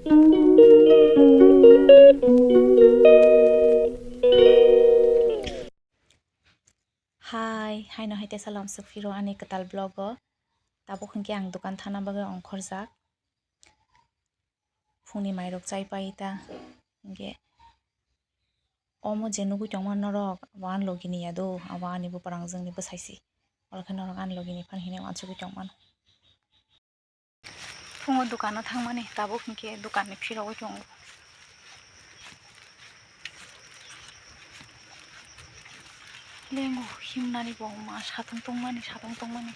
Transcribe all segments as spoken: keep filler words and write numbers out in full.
Hai, haino hai teisa lamsok phiro ani kwtal vlog o. Tabuk hinkhe ang dukan thana bagwi ongkhorjak. Phungni mairok chai pai ta. Hinkhe omo je nugwi tongma norok, abo ani logini ya do, abo ani bwprangjwkni bwsai se. Oro khe norok ani logini phan hinwi uansugwi tongmano. Phungo dukano thangmani, tabuk hinkhe dukanni phirogwi tongo. Lengo himnani bo ma satung tongmani, satung tongmani.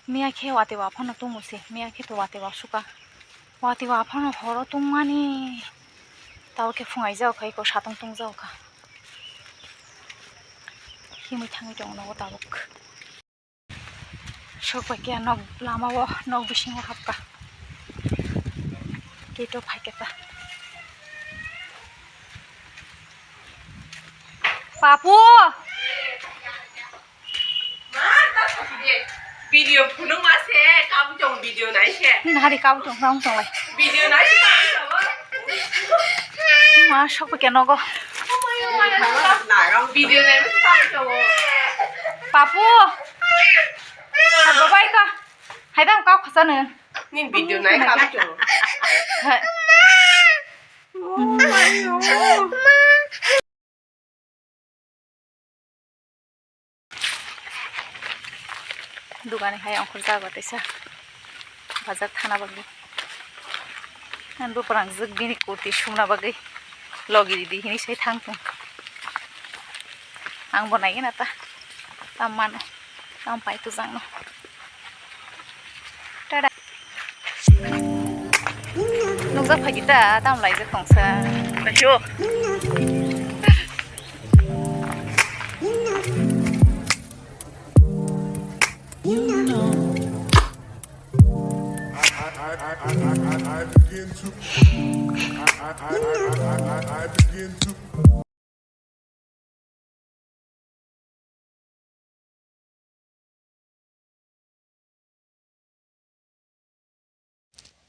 Miya khe watwi wa phano tongo se, miya khe to watwi wa suka. Watwi wa phano horo tongmani. Tabuk khe phungai jao kha, eko satung tong jao kha. Himwi thangwi tongo nogo tabuk. Sok pai khe nok lama o, nok bisingo hapkha. Gate o phaikhe ta. Papu! Video phunuk ma se, kabu tong video nai se. Nini hari kabu tong, kabu tong lai. Video nai se, kabu tong. Ma sok pai khe nogo. Video nai ma se, kabu tong. Papu. Hai babai ka. Hai dam kau khasa ne. Nini video nai kabu tong. Hai. Oh my God. Dugani hai ongkhorjago teisa bazar thana bagwi. Ang bwprangjwk bini kurti sumna bagwi logi ridi hinwi sai thang tong. Ang bo naigwna ta, tam mano, tam pai tujangno. Tada. Nukjak phaidi ta, tam laijak tongsa. Ayo.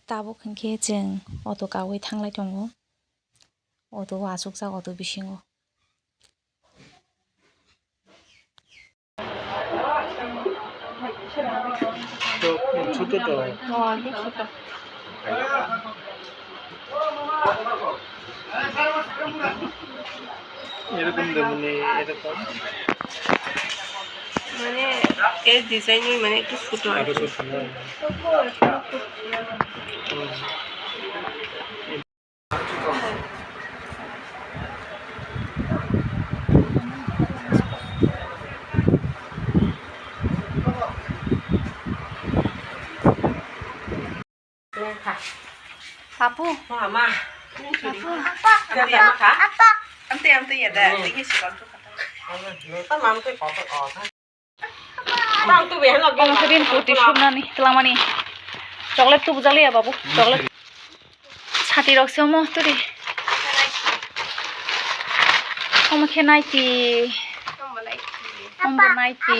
Tabuk hinkhe chwng auto kawi thanglai tongo, auto o achukjak auto bisingo. Chutu to. এরকম দেবনি, এরকম। মানে এর ডিজাইনই মানে একটু ছোট আর কি। আরো ছোট না? হুম। Papu. Mama. Papu. Amte, amte ya da. Tinggi si bang tu kata. Omo khe bini kurti sumnani twlangmani. Chocolate tubu jaliya babu. Chocolate. Sati rok se omo turi. Omo khe naiti. Omo naiti.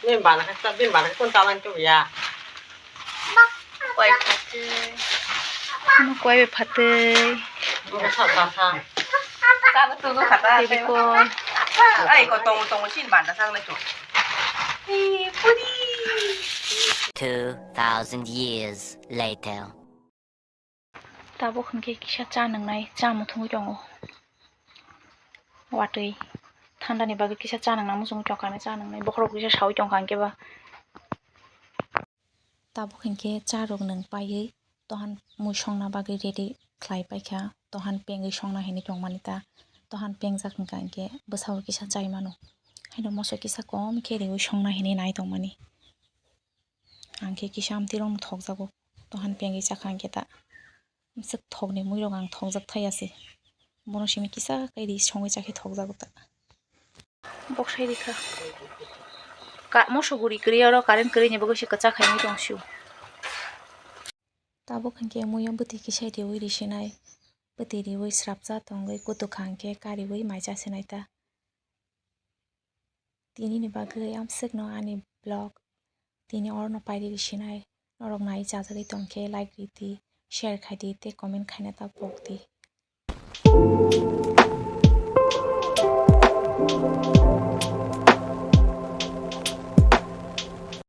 Bini bana khe, bini bana khe kon talan tubu ya. Koi phatwi. Ano koi bai phatwi. Sa, sa, sa. Sa, sa, sa, sa. Tei bikon. Ai, ko tongo, tongo, sin banda sang na to. Two thousand years later. Tabuk hinkhe kisa cha nwngnai, cha muthungwi tongo. Watwi thandani bagwi kisa cha nwngnai, muchungwi tongkha hinwi cha nwngnai. Bokhorok kisa sawi tongkha hinkhe ba. Tabuk hinkhe cha rok nwng paiwi tohan mui songna bagwi ready khlai paikha. Tohan pengwi songna hinwi tongmani ta. Tohan pengjak wngkha hinkhe bwsao kisa chai mano. Haino moso kisa kom khe riwi songna hinwi nai tongmani. Ang khe kisa amtwi rokno thokjago. Tohan pengwi chakha hinkhe ta. Bwswk thokni muirok ang thokjak thai ya se. Bono simi kisa khe ri songwi chakhe thokjago ta. Boksai rikha. Ka, moso guri kwrwi oro current kwrwini bagwi se kwchak khaimwi tong sio. Tabuk hinkhe muiyo bwtwi kisa riwi risinai. Bwtwi riwi srapsa tongwi kutuk kha hinkhe kariwi mai chasinai ta. Tinini bagwi amswkno ani vlog tini orno pairi risinai. Norok nai chajagwi tongkhe like ridi, share khai di tei comment khaina ta pok di.